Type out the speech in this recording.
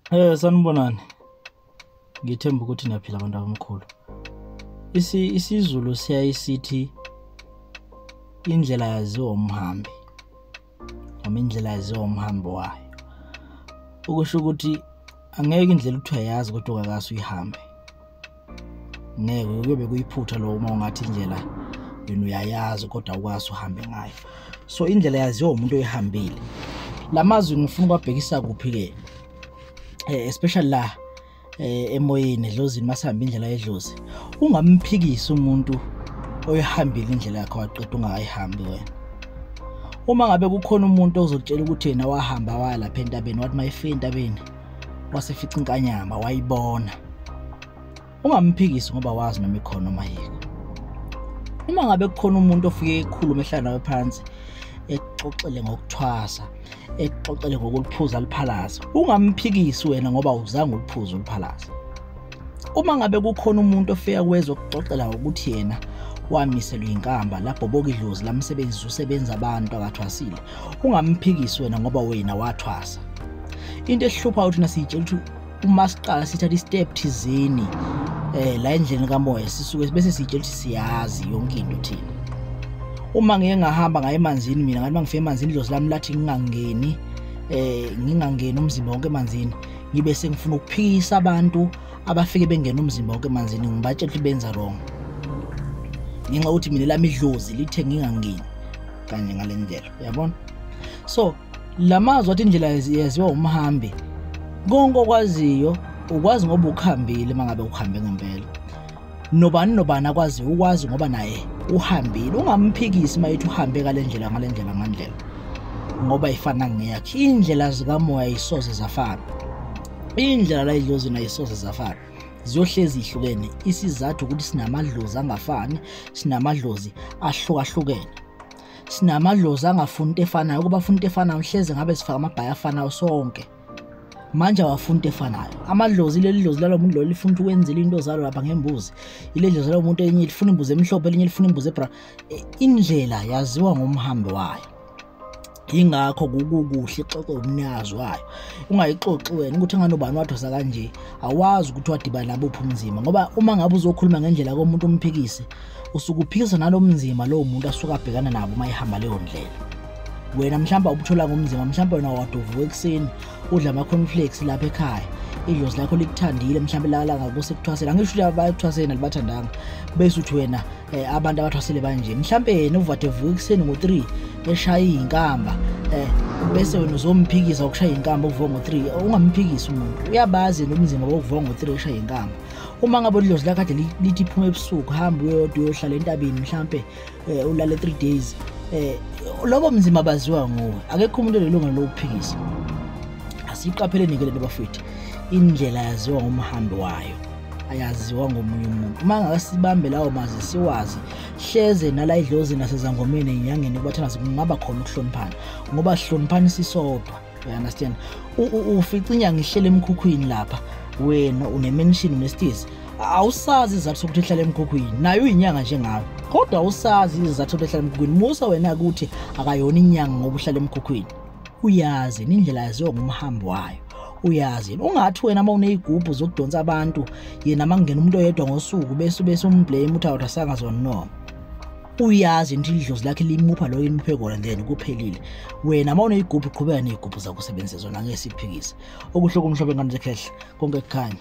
Sanibonani. Ngithemba ukuthi niyaphila abantu abamkhulu. IsiZulu siyayisithi indlela yaziwa umhambi, noma indlela yaziwa umhambi wayo. Okusho ukuthi angeke indlela uthi uyayazi kodwa ungakaze uyihambe. Ngeke kuyobe kuyiphutha lo uma ungathi indlela wena uyayazi kodwa awukwazi uhambe ngayo. So indlela yaziwa umuntu oyihambile. Lamazwi ngifuna ukwabhekisa kuphi-ke? Especially la emoyeni edlozini, masihamba indlela yedlozi. Ungamphikisi umuntu oyihambile indlela yakhe waqeda ungayihambi wena. Uma ngabe kukhona umuntu ozokutshela ukuthi yena wahamba waya lapha entabeni, wathi mayefika entabeni wasefica inkanyamba wayibona, ungamphikisi ngoba wazi noma ikhona noma ayikho. Uma ngabe kukhona umuntu ofike ekhuluma ehlala nawe phansi exoxele ngokuthwasa, exoxele ngokuliphuza liphalaza, ungamphikisi wena ngoba awuzange uliphuze uliphalaza. Uma ngabe kukhona umuntu ofika kwezokuxoxela ukuthi yena wamiselwa inkamba labhoboka idlozi lamsebenzisa usebenza abantu akathwasile, ungamphikisi wena ngoba wena wathwasa. Into esihlupha ukuthi nasiyitshela ukuthi uma siqala sithatha istep thizeni la endleleni kamoya, sisuke bese siyitshela ukuthi siyazi yonke into thina. Uma ngike ngahamba ngaye emanzini mina, ngathi mangifika emanzini idlozi lami lathi ngingangeni, ngingangeni umzimba wonke emanzini, ngibe sengifuna ukuphikisa abantu abafike bengena umzimba wonke emanzini, ngibatshela ukuthi benza wrong ngenxa yokuthi mina lami idlozi lithe ngingangeni kanye ngale ndlela, uyabona? So lamazwi athi indlela yaziwa umhambi, konke okwaziyo ukwazi ngoba ukuhambile. Mangabe uhambe ngempela, nobani nobani akwazi ukwazi ngoba naye uhambile. Ungamphikisi mayethi uhambe ngale ndlela ngale ndlela ngandlela, ngoba ifana ngeyakhe. Indlela zikamoya ayisoze zafana, indlela la idlozini ayisoze zafana, ziyohlezi ihlukene. Isizathu ukuthi sinamadlozi angafani, sinamadlozi ahlukahlukene, sinamadlozi angafuni into efanayo. Ukuba afuna into efanayo hleze ngabe sifaka amabhayi afanayo sonke. Manje awafuni into efanayo amadlozi. Leli dlozi lalo muntu lo lifuna ukuthi wenzele into zalo lapha ngembuzi, ile dlozi lalo muntu elinye lifuna imbuzi emhlophe, elinye lifuna imbuzi ebra. Indlela yaziwa ngomhambi wayo, ingakho kukuhle ixoxe umnikazi wayo, ungayixoxi wena ukuthi ngani ubani wadosa kanje. Awazi ukuthi wadibana nabuphi umzimba, ngoba uma ngabe uzokhuluma ngendlela komuntu umphikise, usuke uphikisa nalo mzimba lowo muntu asuke abhekana nabo uma ehamba leyo ndlela. Wena mhlawumbe ubuthola ngomzimba, mhlawumbe wena waduvuka ekuseni udla ama-cornflakes lapha ekhaya, idlozi lakho likuthandile mhlawumbe lala ngakusekuthwasela, angisho ukuthi abathwasele alibathandanga, bese uthi wena abantu abathwasele banje. Mhlawumbe yena uvade evuka ekuseni ngo-3 eshaya iy'nkamba, bese wena uzomphikisa ukushaya inkamba ukuvuka ngo-3. Ungamphikisi umuntu, uyabazi yena umzimba wokuvuka ngo-3 eshaya inkamba. Uma ngabe idlozi lakho kade lithi iphuma ebusuku, hamba uyodwa uyohlala entabeni mhlampe ulale 3 days, lobo mzimba baziwa nguwe, akekho umuntu onelungelo lokuphikisa. Asiyiqapheleni-ke lento bafowethu, indlela yaziwa ngumhambi wayo, ayaziwa ngomunye umuntu. Uma ngake sibambe lawo mazwi siwazi, hleze nala idlozi nasezangomeni enyangeni kubathandazi kungaba khona ukuhloniphana, ngoba sihloniphana sisodwa. You understand? Ufica inyanga ihlele emkhukhwini lapha, wena une-mansion unesitezi, awusazi isizathu sokuthi ihlale emkhukhwini, nayo uyinyanga njengawe, kodwa awusazi isizathu sokuthi ihlale emkhukhwini. Musa wena ukuthi akayona inyanga ngoba uhlala emkhukhwini. Uyazi indlela yaziwa ngumhambi wayo, uyazi. Ungathi wena uma uneyigubhu zokudonsa abantu, yena makungena umuntu oyedwa ngosuku bese umblame uthi awuthasanga zona. No, uyazi ukuthi idlozi lakhe limupha lo limuphe kona, then kuphelile. Wena uma uneyigubhu qhubeka neyigubhu zakho usebenzise zona, angeke siphikise. Okuhle kumhlobo engane zekhehla, konke kukhanya.